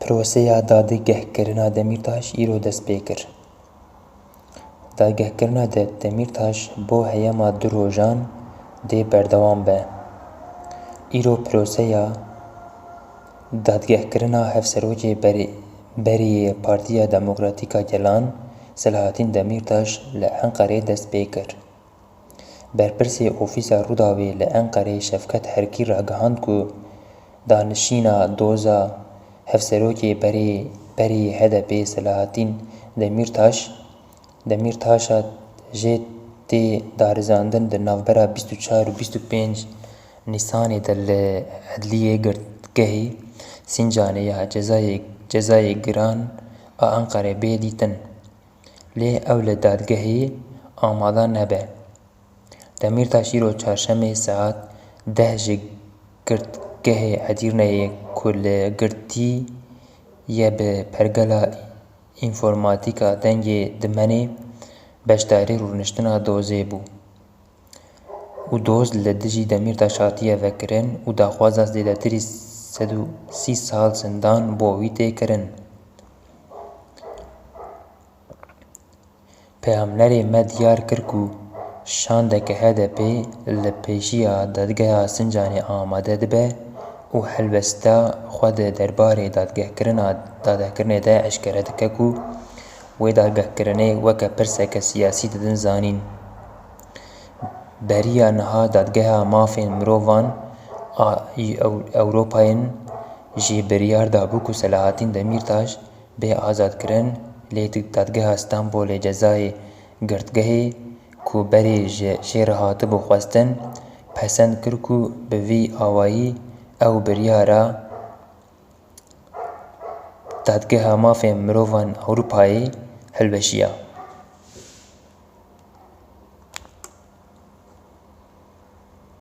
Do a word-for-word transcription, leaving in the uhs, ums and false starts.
Proseya dadgehkirina Demîrtaş îro dest pê kir. Dadgehkirina De-, Demîrtaş bo heyama du rojan dê berdewam be. Îro proseya dadgehkirina hevserokê berê, berê yê Partiya Demokratîk a Gelan Selahattin Demîrtaş li Enqerê dest pê kir. Berpirsê Ofîsa Rûdawê li Enqerê Şevket Herkî ragihand ku danişîna doza hevserokê berê, berê H D P Selahattin Demîrtaş, Demîrtaşa jê tê darizandin di navbera bîst û çar û bîst û pênc Nîsanê de li Edliyê Girtgehê Sincanê ya cezayê, cezayê giran a Enqerê bê dîtin. Lê ew li dadgehê amade nebe. Demîrtaş îro çarşemê saet deh ji girtgehê Edîrneyê ku li girtî ye bi pergala înformatîka dengê dimenê beşdarî rûniştina dozê bû û doz li dijî Demîrtaş hatiye vekirin û daxwaza zêdetirî sed û sî sal zindan bo wî tê kirin. Peyamnerê me diyar kir ku şandeke H D P li pêşiya Dadgeha Sincanê amade dibe û helwesta xwe di derbarê dadgehkirina, dadgehkirinê de eşkere dike ku wê dadgehkirinê weke pirseke siyasî didin zanîn. Beriya niha Dadgeha Mafên Mirovan a Ew-, Ewropayên jî biryar dabû ku Selahattin Demîrtaş bê azadkirin, lê dadgeha Stenbolê cezayê girtgehê ku berê ji jê re hatibû xwestin, pesend kir ku bi vî awayî ew biryara Dadgeha Mafên Mirovan Ewropayê hilweşiya.